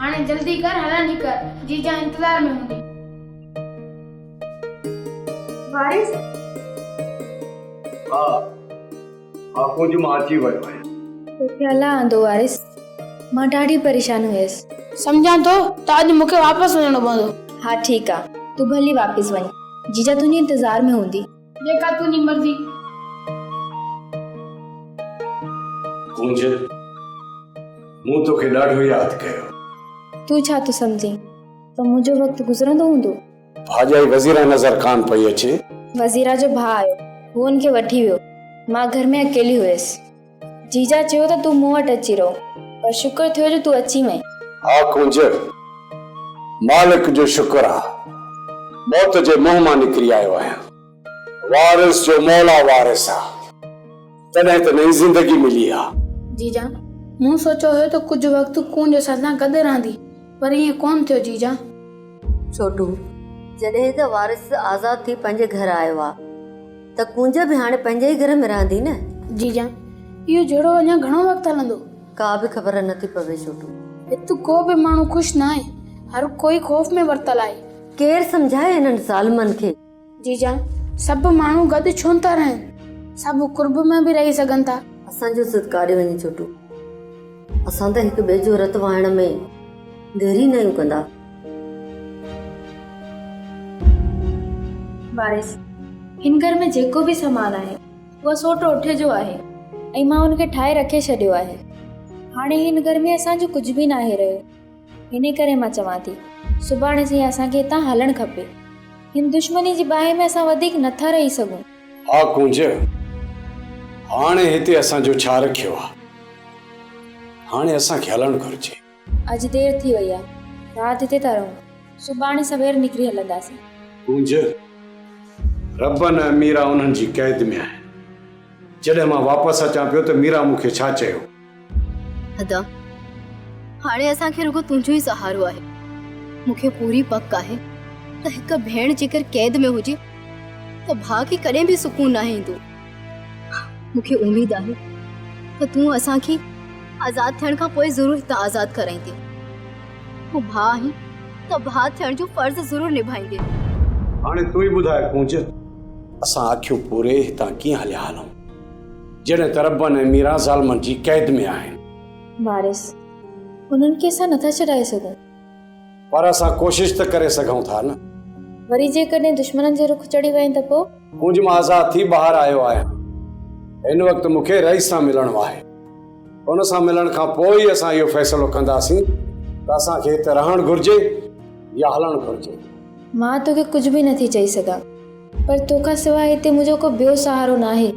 هاڻي جلدي ڪر هلڻ جي ڪر، جيجا انتظار ۾ هوندي. وارث! ها، ها ڪجهه مان اچي ويو آهيان. توکي الله آندو وارث، مان ڏاڍي پريشان هيس. سمجهان ٿو ته اڄ مون کي واپس وڃڻو پوندو. ها ٺيڪ آ، تون ڀلي واپس وڃ، جيجا تنهنجي انتظار ۾ هوندي. جيڪا تنهنجي مرضي. ڪونج، مون توکي ڏاڍو ياد ڪيو. تون ڇا ٿو سمجهين ته منهنجو وقت گذرندو هوندو؟ ڀاڄائي وزيرا نظر ڪانه پئي اچي. وزيرا جو ڀاء آيو. هو ان کي وٺي ويو. مان گهر ۾ اڪيلي هيس. جيجا چيو ته تون مون وٽ اچي رهو. پر شڪر ٿيو جو تون اچي وئين. ها ڪونج، مالڪ جو شڪر آ، موت جي منهن مان نڪري آيو آهيان. وارث جو مولا وارث آ، تڏهن ته نئين زندگي ملي آ. جيجا، مون سوچيو هيو ته ڪجهه وقت ڪونج اسان سان گڏ رهندي، پر ائين ڪونه ٿيو جيجا. ڇوٽو، جڏهن ته وارث آزاد ٿي پنهنجي گهر آيو آ ته ڪونج به هاڻي پنهنجي ئي گهر ۾ رهندي نه؟ جيجا، اهو جهيڙو اڃا گهڻو وقت هلندو؟ ڪا به خبر نه ٿي پوي ڇوٽو. هت ڪو به ماڻهو خوش ناهي، هر ڪوئي خوف ۾ ورتل آهي. ڪير سمجهائي انهن ظالمن کي؟ جيجا، سڀ ماڻهو گڏ ڇو نه ٿا رهن؟ سڀ قرب ۾ به رهي سگهن ٿا. اسان جو سڌ ڪاڏي وڃي ڇوٽو؟ اسان ته هڪ ٻئي جو رت وهائڻ ۾ دير ئي ناهيون ڪندا. وارث، هن گهر ۾ جيڪو به سامان آهي، اهو سوٽ اوٺي جو آهي ۽ مان ان کي ٺاهي رکي ڇڏيو آهي. هاڻي هن گهر ۾ اسان جو ڪجهه به ناهي رهيو. انهي ڪري مان چوان ٿي، سڀاڻي سين اسان کي هتان هلڻ کپي. هن دشمني جي باهه ۾ اسان وڌيڪ نه ٿا رهي سگهون. ها ڪونج، هاڻي هتي اسان جو ڇا رکيو آ؟ هاڻي اسان کي هلڻ گهرجي. اڄ دير ٿي وئي آ، رات هتي ٿا رهون، سڀاڻي سوير نڪري هلنداسين. ڪونج، ربن ۽ ميرا انهن جي قيد ۾ آهن. جڏهن مان واپس اچان پيو ته ميرا مون کي ڇا چيو؟ ادا، هاڻي اسان کي رڳو تنهنجو ئي سهارو آهي. مون کي پوري پڪ آهي ته هڪ ڀيڻ جيڪر قيد ۾ هجي ته ڀاء کي ڪڏهن به سڪون ناهي ايندو. مون کي اميد آهي ته تون اسان کي آزاد ٿيڻ کان پوء ضرور هتان آزاد ڪرائيندين. تون ڀاء آهين ته ڀاء ٿيڻ جو فرض ضرور نڀائيندين. هاڻي تون ئي ٻڌاء ڪونج، اسان اکيون پوري هتان ڪيئن هليا هلون؟ جڏهن ته ربن ۽ ميران ظالمن جي قيد ۾ آهن. وارث، انهن کي اسان نٿا ڇڏائي سگهون. پر اسان ڪوشش ته ڪري سگهون ٿا نه. وري جيڪڏهن دشمنن جي رخ چڙهي وئين ته پوء؟ ڪونج مان آزاد ٿي ٻاهر آيو آهيان. هن وقت مون کي رئيس سان ملڻو آهي. ان سان ملڻ کان پوء ئي اسان اهو فيصلو ڪنداسين ته اسان کي هتي رهڻ گهرجي يا هلڻ گهرجي. مان توکي ڪجهه به نٿي چئي سگهان. پر توکان سواء هتي منهنجو ڪو ٻيو سهارو ناهي.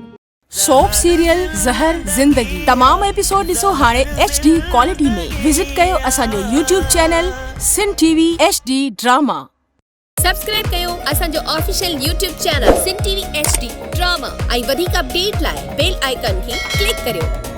سوپ سيريل زهر زندگي تمام ايپيسوڊ ڏسو هاڻي ايڇ ڊي ڪوالٽي ۾ وزٽ ڪيو اسان جو YouTube channel Sindh T V H D drama. Subscribe ڪيو اسان جو official YouTube channel Sindh T V H D drama ۽ وڌيڪ اپڊيٽ لاء بيل آئيڪان کي ڪلڪ ڪريو.